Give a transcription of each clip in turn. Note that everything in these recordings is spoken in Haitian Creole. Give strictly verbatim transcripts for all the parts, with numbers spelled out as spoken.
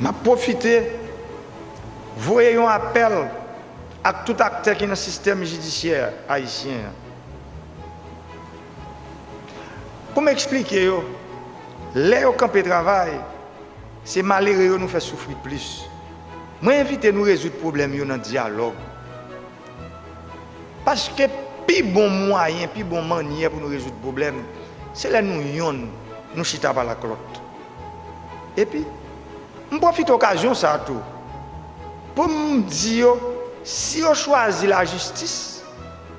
M ap pwofite voye yon apèl ak tout aktè ki nan sistèm jidisyè ayisyen an. Pou m eksplike yo, lè yo kanpe travay, se malere yo nou fè soufri plis. Mwen envite nou rezoud pwoblèm yo nan dyalòg. Paske pi bon mwayen, pi bon mannyè pou nou rezoud pwoblèm, se lè nou yonn, nou chita pale ak lòt. Epi, m pwofite okazyon sa a tou pou m di yo, si yo chwazi lajistis,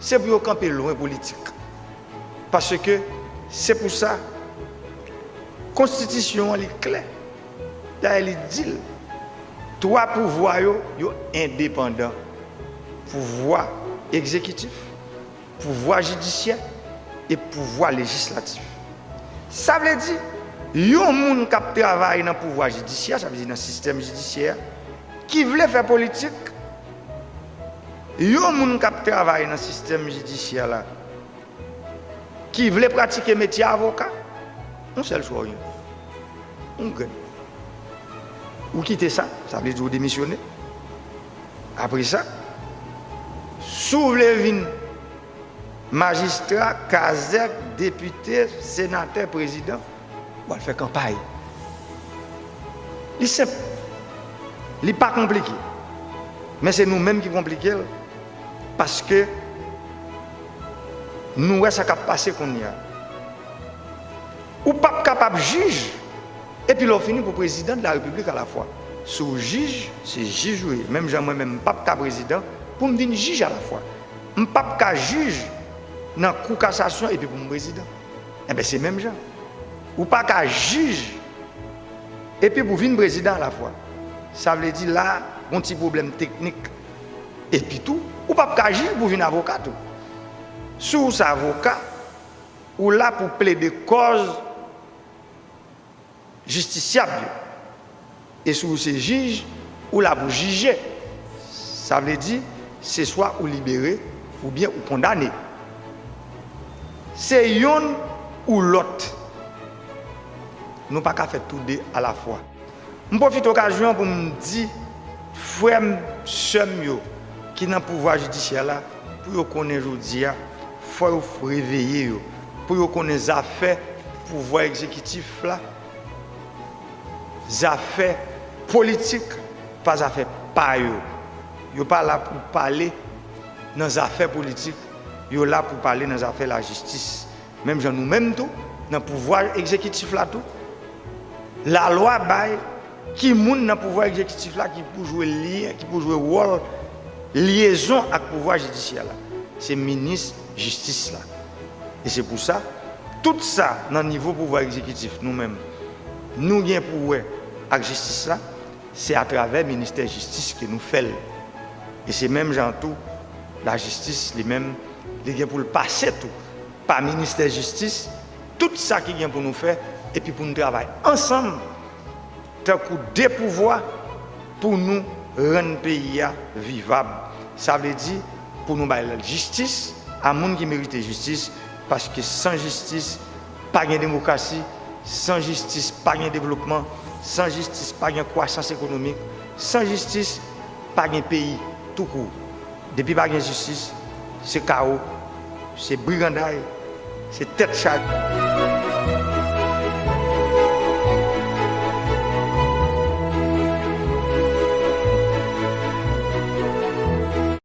se pou yo kanpe lwen politik. Paske se pou sa, konstitisyon an li klè. Dayè, li di l, twa pouvwa yo, yo endepandan. Pouvwa egzekitif, pouvwa jidisyè e pouvwa lejislatif. Sa vle di, yon moun k ap travay nan pouvwa jidisyè, sa vle di nan sistèm jidisyè a, ki vle fè politik, yon moun k ap travay nan sistèm jidisyè la, ki vle pratike metye avoka, yon sèl chwa w gen. Yon grenn. Ou kite sa, sa vle di ou demisyone. Apre sa, si w vle vin majistra, kazèk, depite, senatè, prezidan, w al fè kanpay. Li senp. Li pa konplike. Men se nou menm ki konplike l, paske nou wè sa k ap pase kounye a. Ou p ap kapab jij, epi lè w fini pou prezidan de la repiblik alafwa. Si w jij, se jij ou ye. Menm jan mwen menm, m p ap ka prezidan pou m vin jij alafwa. M p ap ka jij nan kou kasasyon epi pou m prezidan. Enben, se menm jan. Ou pa ka jij epi pou vin prezidan alafwa. Sa vle di la, gon ti pwoblèm teknik. Epi tou, ou p ap ka jij pou vin avoka tou. Si w se avoka, ou la pou plede kòz jistisyab yo. E si w se jij, ou la pou jije. Sa vle di, se swa ou libere oubyen ou kondane. Se yonn ou lòt. Nou pa ka fè tou de alafwa. M pwofite okazyon an pou m di frè m, sè m yo ki nan pouvwa jidisyè la, pou yo konnen jodi a, fò yo reveye yo, pou yo konnen zafè pouvwa egzekitif la, zafè politik, pa zafè pa yo. Yo pa la pou pale nan zafè politik, yo la pou pale nan zafè lajistis. Menm jan nou menm tou, nan pouvwa egzekitif la tou, lalwa bay ki moun nan pouvwa egzekitif la ki pou jwe lyen, ki pou jwe wòl lyezon ak pouvwa jidisyè la. Se minis jistis la. E se pou sa, tout sa nan nivo pouvwa egzekitif, nou menm, nou gen pou wè ak jistis la, se atravè ministè jistis ke nou fè l. E se menm jan tou, lajistis li menm, li gen pou l pase tou pa ministè jistis, tout sa ki gen pou nou fè, epi pou nou travay ansanm, tankou de pouvwa, pou nou rann peyi a vivab. Sa vle di, pou nou bay jistis a moun ki merite jistis, paske san jistis, pa gen demokrasi, san jistis, pa gen devlopman, san jistis, pa gen kwasans ekonomik, san jistis, pa gen peyi toukout. Depi pa gen jistis, se kawo, se briganday, se tèt chaje.